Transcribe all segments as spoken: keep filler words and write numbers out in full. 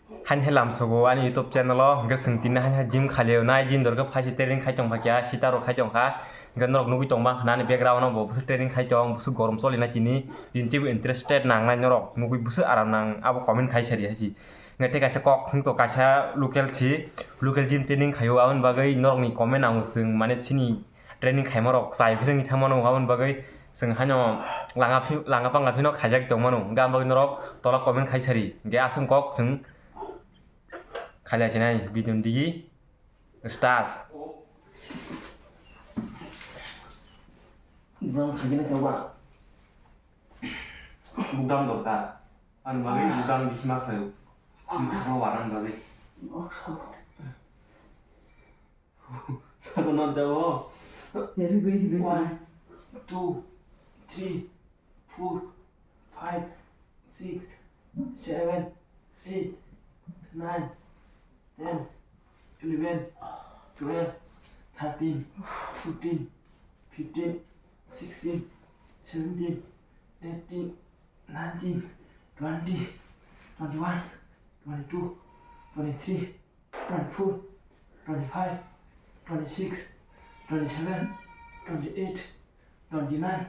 Haini hai lamsogo ani YouTube channel o, hwnkhe chwng tini haini hai gym khalio, nai gym dorkhe phaise training khai tongpha kya, sita rok khai tongkha, hwnkhe norok nugui tongma nani background o bo bwswk training khai tong, bwswk gorom choli nai tini, tini teibo interested nangnai norok nugui bwswk aram nang abo comment khai sari hai si. Hwnkhe tei kaisa kok swng to kaisa local si, local gym training khaio, aboni bagwi norokni comment nango chwng mane chini training khaima rok chai philwng thangmano, aboni bagwi chwng haino langa phi-, langa panga phino khaijak tongmano, hwnkhe aboni bagwi norok tola comment khai sari, hwnkhe aswk kok chwng khailai chinai video digi start. Bang khagina tawwa. Bugdam dorkar. Ani bagwi bugdam bisi ma khlaio. Chini khakma warang bagwi. Sabo no dawo. One, two, three, four, five, six, seven, eight, nine, ten, eleven, twelve, thirteen, fourteen, fifteen, sixteen, seventeen, eighteen, nineteen, twenty, twenty-one, twenty-two, twenty-three, twenty-four, twenty-five, twenty-six, twenty-seven, twenty-eight, twenty-nine,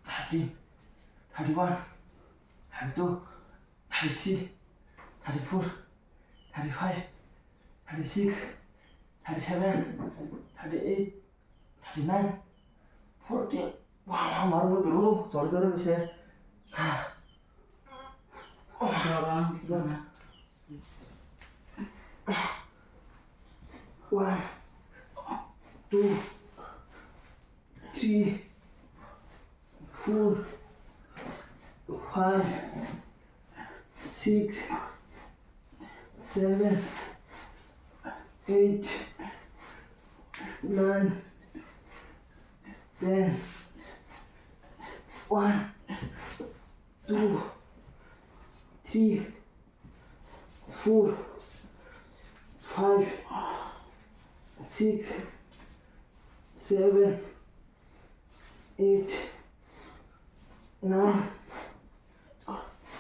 thirty, thirty-one, thirty-two, thirty-three, thirty-four, thirty-five, thirty-six, thirty-seven, thirty-eight, thirty-nine, forty. Wah, wah, maru dulu, sorry, sorry, bisa. One, two, three, four, five, six, seven, eight, nine, ten. One, two, three, four, five, six, seven, eight, nine, ten.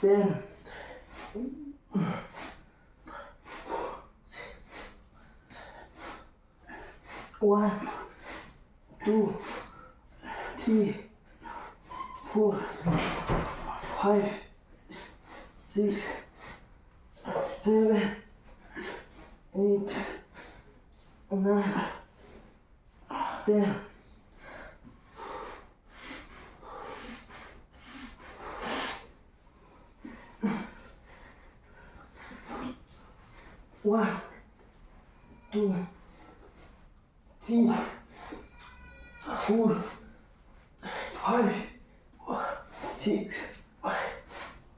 One, two, three, four, five, six, seven, eight, nine, ten. One, two, three, four, five, six,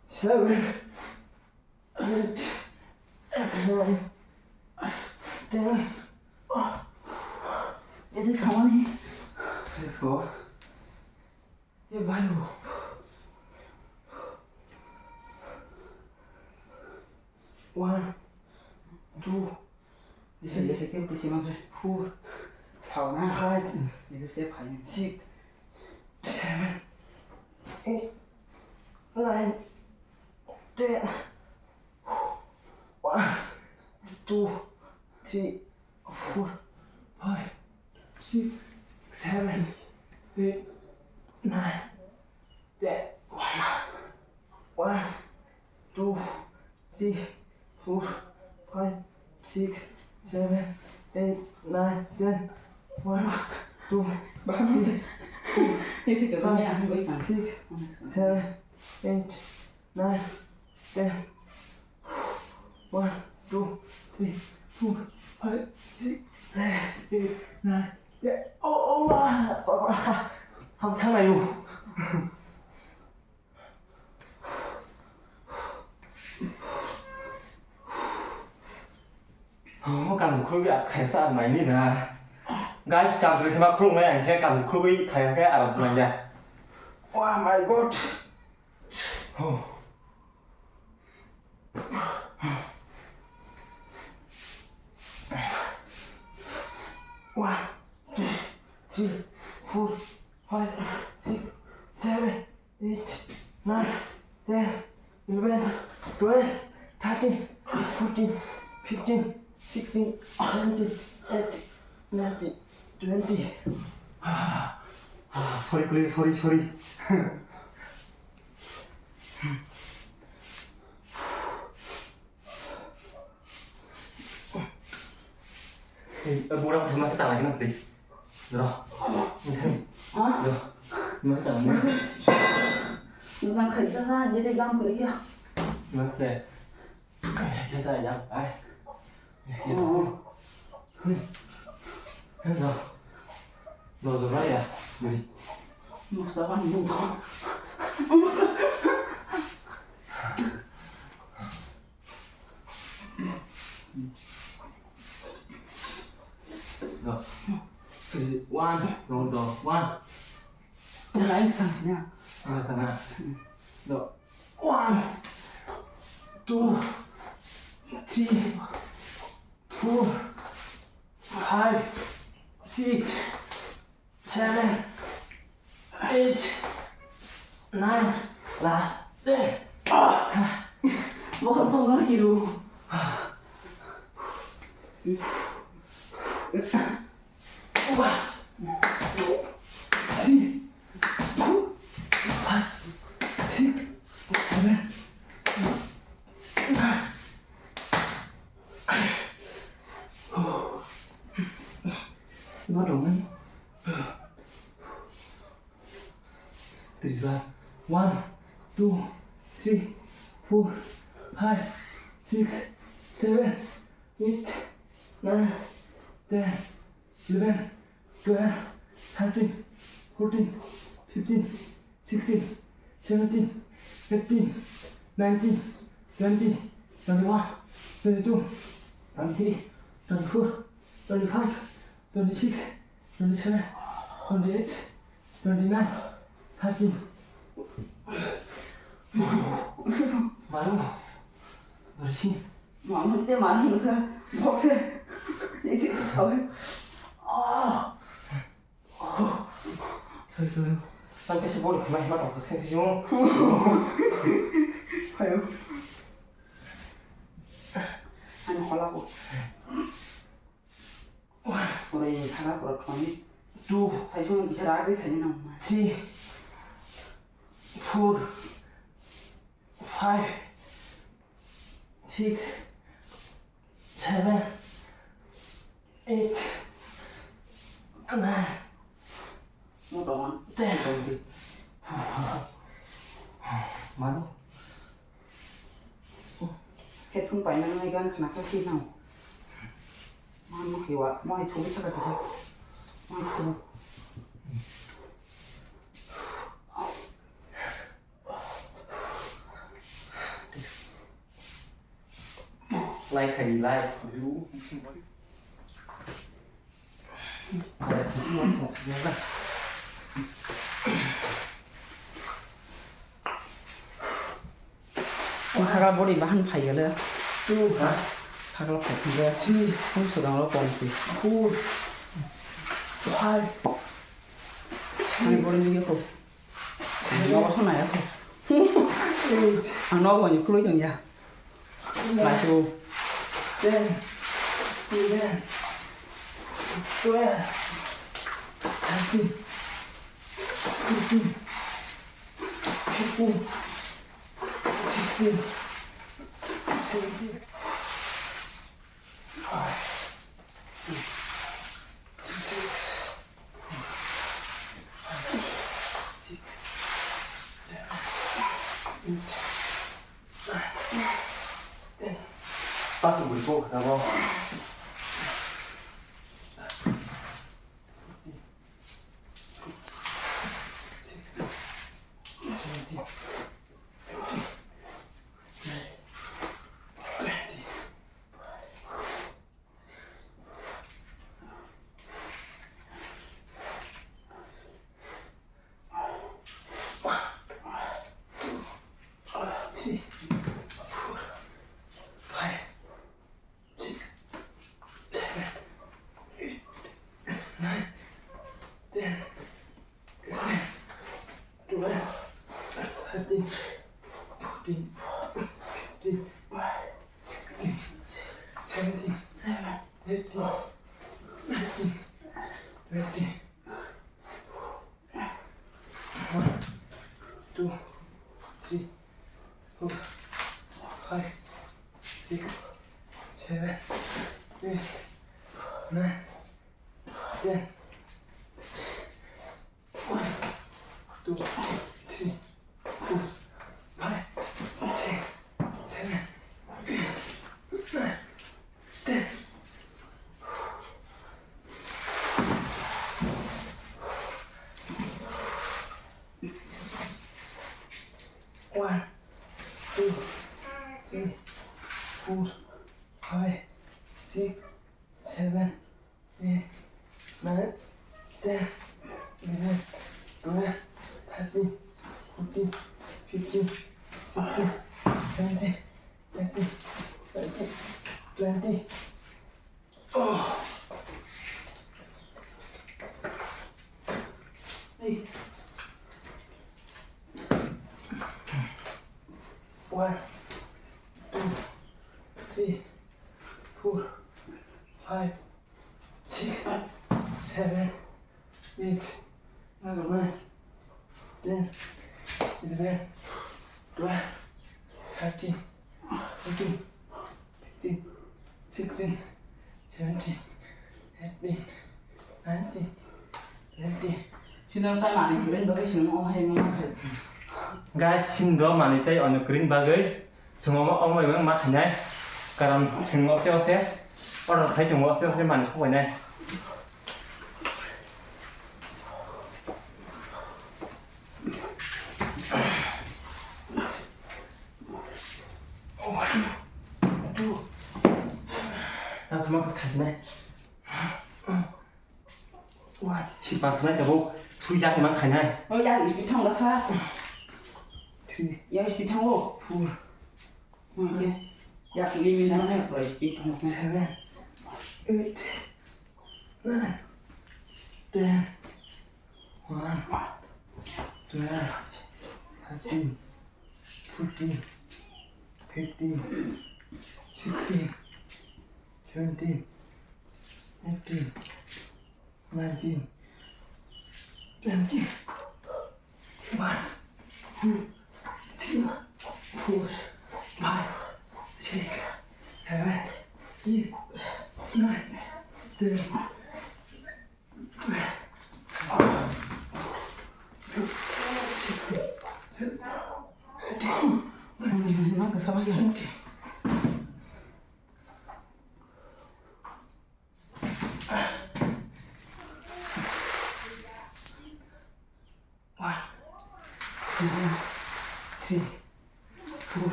seven, eight, nine, ten. Ini sama nih. Let's go. Te bayo. One, two, three, four, five, six, seven, eight, nine, ten. One, two, three, four, five, six, seven, eight, nine, ten. One, two, three, four, five, six, seven, eight, nine, ten. One, two, three, four, five, six, seven, eight, nine, ten. One, two, three, four, five, six, seven, eight, nine, ten. Oh, oh, ma, ma, ma. Ham thang layo. Oh, kam khulwi khaisa naini na. Guys, kam khulwi ma khulwi ang khe kam khulwi khai khe aram nangya. Oh my God. Oh. One, two, three, four, five, six, seven, eight, nine, ten, eleven, twelve, thirteen, fourteen, fifteen, sixteen, seventeen, eighteen, nineteen, twenty. Ah, sorry, please, sorry, sorry. Ei, bura khe ma ta lagi na, please. Ro. Ini. Ha? Ro. Ini kita ini. Bukan kerja lah, jadi bang kuliah. Mana sih? Kita ya, ay. Oh. Ro. Ro, ro, ya. Ini. Masa kan buka. Ro. One, ro, ro, one. Ro, ro, ro. One, two, three, four, five, six, seven, eight, nine, last, ten. Ah. Bakal tong na kiro. One, two, three, four, five, six, seven, eight, nine. What do you mean? This is one, two, three, four, five, six, seven, eight, nine, ten, eleven, twelve, thirteen, fourteen, fifteen, sixteen, seventeen, eighteen, nineteen, twenty, twenty-one, twenty-two, twenty-three, twenty-four, twenty-five, twenty-six, twenty-seven, twenty-eight, twenty-nine, thirty. Malu. Bersin. Malu te malu sa. Bok se. Isi sawi. Ah. Sorry, sorry. Ang kasi bol khamai ma tong kasi yung. Ayo. Ano hola ko. Pura ye khala pura thoni. Two. Thaisung kisa rak de khaini nang ma. Three. Four. Five. Six. Seven. Eight. Nine. Mo tongo. Ten. Mano. Headphone paina nang gan khna khe khi nang. Mano khiwa, mo ai thumi thaka thaka. Mo ai thumi. Lai khai lai. Lai khai lai. Ongkha body bahan phaiyale. Two. Ha? Phaglo phai khide. Three. Hum sodang lo pom si. Four. Five. Ani body ni ko. Nogo thangna ya kho. Eight. Ang nogo ni khuloi tong ya. Nine. Laisu. Ten. Eleven. Twelve. Thirteen. Fourteen. Fifteen. Sixteen. Seventeen. Five, six, six, seven, eight, nine, ten. Pas bui ko kata bo. Sixteen, seventeen, eighteen, nineteen, twenty. Three, four, five, six, seventeen, eighteen, nineteen, twenty. One, two, three, four, five, six, seven, eight, nine, ten. One, two, three, four, five, six, seven, eight, nine, ten. One, two, three, four, five, six, seven, eight, nine, ten, eleven, twelve, thirteen, fourteen, fifteen, sixteen, seventeen, eighteen, nineteen, twenty. Oh. Hey. One, two, three, four, five, six, seven, eight, nine, ten, eleven, twelve, thirteen, fourteen, fifteen, sixteen, seventeen, eighteen, nineteen, twenty. Sino ta mani kren doge sino o hai ma khai. Guys, sini do mani tai ono kren bagwi. Chwng omo, omo bai ma khainai. Karon chwng oste oste order khai tongo, oste oste manwi sokbainai. Nathuma khainai. Wah, si pas nai tabuk. Thui yak man khainai. Oh, yak is bithang da khas. Three. Yak is bithang o. Four. Oh, yeah. Yak ni min na na price bithang. Seven. Eight. Nine. Ten. One. Twelve. Thirteen. Fourteen. Fifteen. Sixteen. Seventeen. Eighteen. Nineteen, twenty, one, two, three, four, five, six, seven, eight, nine, ten, twelve, sixteen, seventeen, eighteen, nineteen, twenty. One, two, three, four,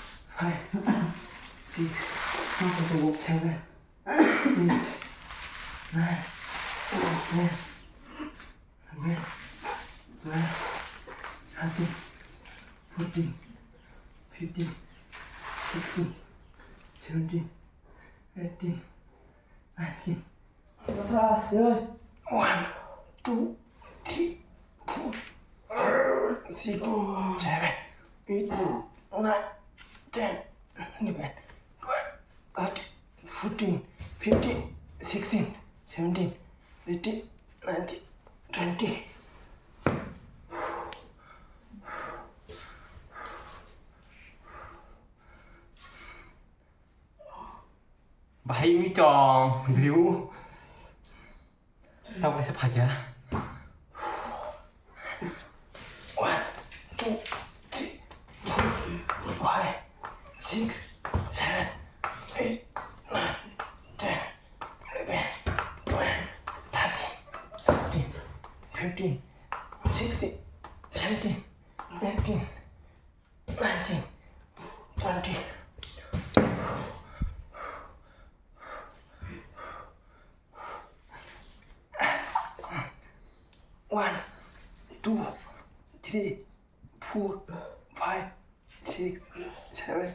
five, six, seven, eight, nine, ten, eleven, twelve, thirteen, fourteen, fifteen, sixteen, seventeen, eighteen, nineteen. One, two, three, four, six, seven, eight, nine, ten, eleven, twelve, thirteen, fourteen, fifteen, sixteen, seventeen, eighteen, nineteen, twenty. Bahai mi tong driu. Tau kaisa phakya. One, two, three, four, five, six, seven, eight, nine, ten, eleven, twelve, thirteen, fourteen, fifteen, sixteen, seventeen, eighteen, nineteen, twenty. One, two, three, four, five, six, seven,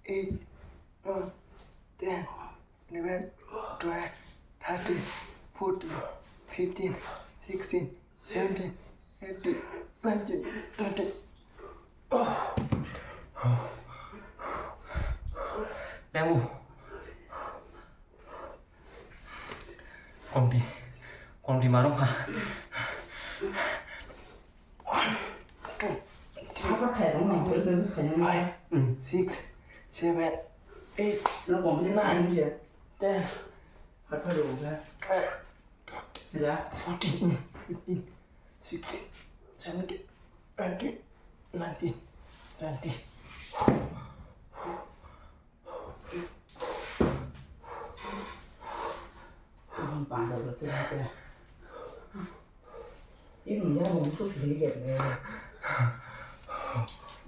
eight, nine, ten, eleven, twelve, thirteen, fourteen, fifteen, sixteen, seventeen, eighteen, nineteen, twenty. Lebu. Komti, komti marung ha. Apa kaya dong, mau terus terus kaya dong. Five, mm, six, seven, eight, Lo komti nine, aja. Ten. Apa dong, udah? Twelve, Ya. Fourteen, mm, fifteen, sixteen, seventeen, eighteen, nineteen, twenty.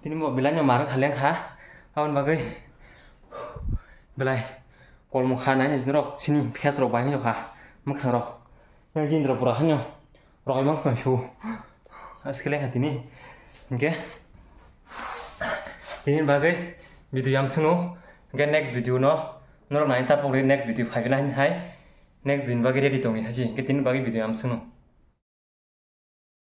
Tini bo belai no marwk haleng kha, aboni bagwi belai kolmo kha nai norok sini face rok bai wngkha mwkhang rok. Yang jindra pura hanyo roi mang song shu. Aske leng tini. Hingke tini bagwi video yang sunu. Hingke next video no norok nai tapok next video phai na hai. Next video bagwi ready tongni hasi. Hingke tini bagwi video yang sunu.